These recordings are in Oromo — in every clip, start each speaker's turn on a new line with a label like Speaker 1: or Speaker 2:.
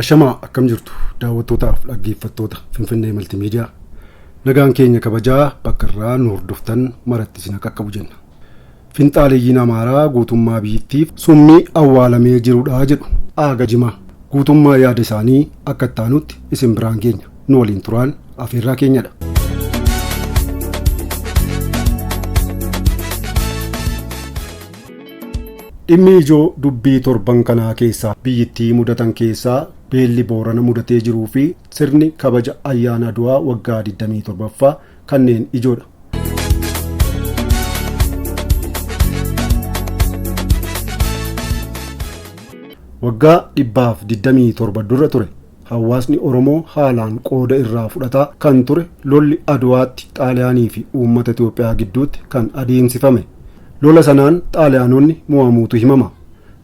Speaker 1: Ashamaa akkam jirtu daawwattootaaf dhaggeeffattoota Finfinnee Maltiimiidiyaa. Nagaan keenya kabajaa bakka irraa nu hordoftan maratti isin qaqqabu jenna. Finxaaleeyyiin Amaaraa guutummaa biyyattiif summii awwaalamee jirudha jedhu Aaga Jimaa. Guutummaa yaada isaanii akka itti isin biraan geenya. Nu waliin turaan afeerraa keenyadha. Dhimmi ijoo dubbii torban kanaa keessaa biyyittii mudatan keessaa beelli boorana mudatee jiruu fi sirni kabaja ayyaana Adwaa waggaa 27ffaa kanneen ijoodha. Waggaa 127 dura ture hawaasni Oromoo haalaan qooda irraa fudhataa kan ture lolli Adwaatti Xaaliyaanii fi uummata Itoophiyaa gidduutti kan adeemsifame. Lola sanaan Xaaliyaanonni mo'amuutu himama.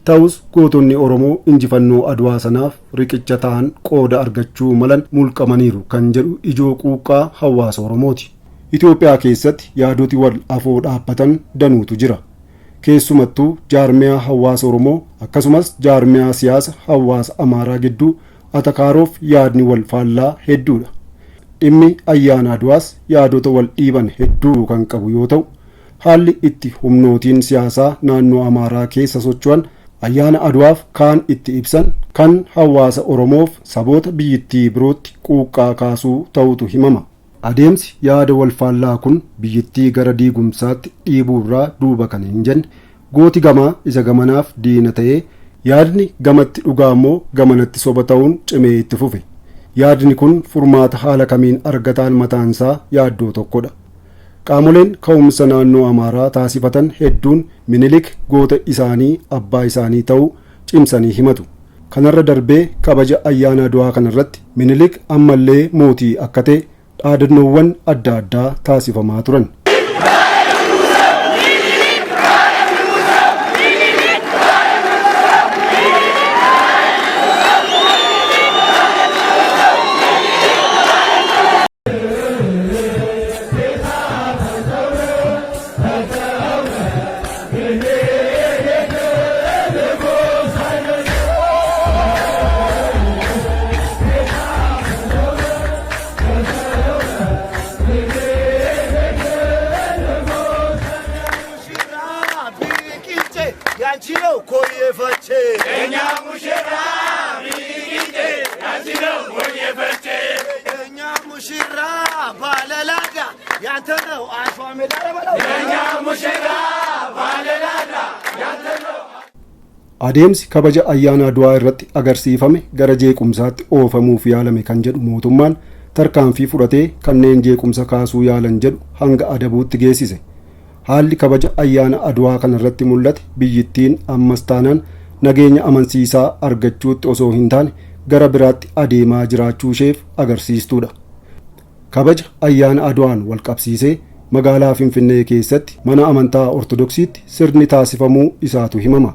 Speaker 1: Ta'us gootonni Oromoo injifannoo Adwaa sanaaf riqicha ta'an qooda argachuu malan mulqamaniiru kan jedhu ijoo quuqqaa hawaasa Oromooti. Itoophiyaa keessatti yaadoti wal afoo dhaabbatan danuutu jira. Keessumattuu jaarmiyaa hawaasa Oromoo akkasumas jaarmiyaa siyaasa hawaasa Amaaraa gidduu atakaaroof yaadni wal faallaa hedduudha. Dhimmi ayyaana Adwaas yaadota wal dhiiban hedduu kan qabu yoo ta'u, haalli itti humnootiin siyaasaa naannoo Amaaraa keessa socho'an ayyaana Adwaaf kaan itti ibsan kan hawaasa Oromoof saboota biyyittii birootti quuqqaa kaasuu ta'utu himama. Adeemsi yaada wal faallaa kun biyyittii gara diigumsaatti dhiibuurraa duuba kan hin jenne gooti gamaa isa gamanaaf diina ta'ee yaadni gamatti dhugaa immoo gamanatti soba ta'uun cimee itti fufe. Yaadni kun furmaata haala kamiin argataan mataansaa yaaddoo tokkodha. Qaamoleen ka'umsa naannoo Amaaraa taasifatan hedduun Minilik goota isaanii abbaa isaanii ta'uu cimsanii himatu. Kanarra darbee kabaja ayyaana Adwaa kanarratti Minilik ammallee mootii akka ta'e dhaadannoowwan adda addaa taasifamaa turan. Adeemsi kabaja ayyaana Adwaa irratti agarsiifame gara jeequmsaatti oofamuuf yaalame kan jedhu mootummaan tarkaanfii fudhatee kanneen jeequmsa kaasuu yaalan jedhu hanga adabuutti geessise. Haalli kabaja ayyaana Adwaa kanarratti mul'ate biyyittiin ammas taanaan nageenya amansiisaa argachuutti osoo hin taane gara biraatti adeemaa jiraachuu isheef agarsiistuudha. Kabaja ayyaana Adwaan wal qabsiisee magaalaa Finfinnee keessatti mana amantaa Ortodoksiitti sirni taasifamuu isaatu himama.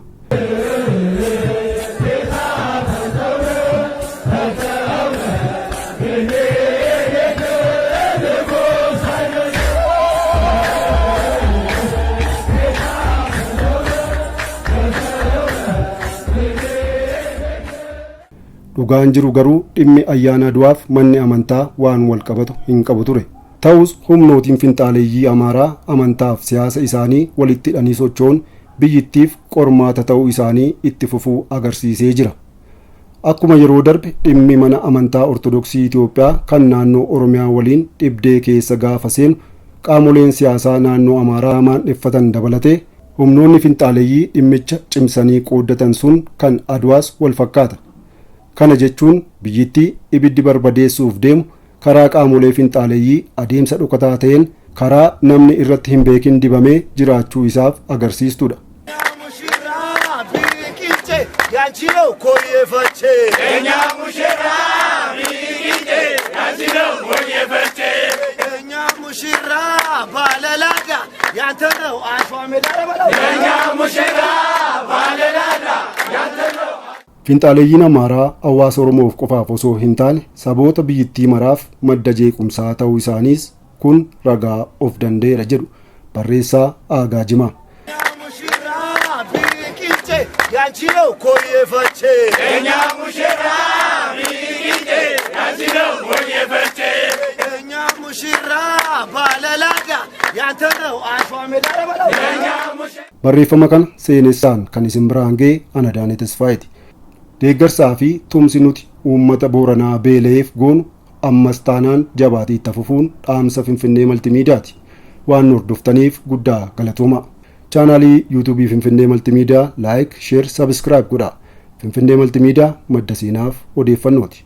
Speaker 1: Dhugaan jiru garuu dhimmi ayyaana Adwaaf manni amantaa waan wal qabatu hin qabu ture. Ta'us humnootiin finxaaleeyyii Amaaraa amantaaf siyaasa isaanii walitti hidhanii socho'uun biyyittiif qormaata ta'uu isaanii itti fufuu agarsiisee jira. Akkuma yeroo darbe dhimmi mana amantaa Ortodoksii Itoophiyaa kan naannoo Oromiyaa waliin dhibdee keessa gaafa seenu qaamoleen siyaasaa naannoo Amaaraa maandheffatan dabalatee humnoonni finxaaleeyyii dhimmicha cimsanii qooddatan sun kan Adwaas wal fakkaata. Kana jechuun biyyittii ibiddi barbadeessuuf deemu karaa qaamolee finxaaleeyyii adeemsa dhokataa ta'een karaa namni irratti hin beekin dibamee jiraachuu isaaf agarsiistuudha. Finxaaleeyyiin Amaaraa hawaasa Oromoof qofaaf osoo hin taane saboota biyyittii maraaf madda jeequmsaa ta'uu isaaniis kun ragaa of danda'eedha jedhu barreessaa Aagaa Jimaa.
Speaker 2: ያንቺ ነው ኮዬ ፈቼ የኛ ሙሽራ
Speaker 1: Barreeffama kana seenessaan kan isin biraan ga'e ana Daanee Tasfaayeeti. Deeggarsaa fi tumsi nuti uummata Booranaa beela'eef goonu ammas taanaan jabaatee itti fufuun dhaamsa Finfinnee Maltimiidiyaati. Waan nu hordoftaniif guddaa galatooma. Chaanaalii Yuutuubii Finfinnee Maltimiidiyaa like, share, subscribe godhaa. Finfinnee Maltimiidiyaa madda seenaaf odeeffannooti.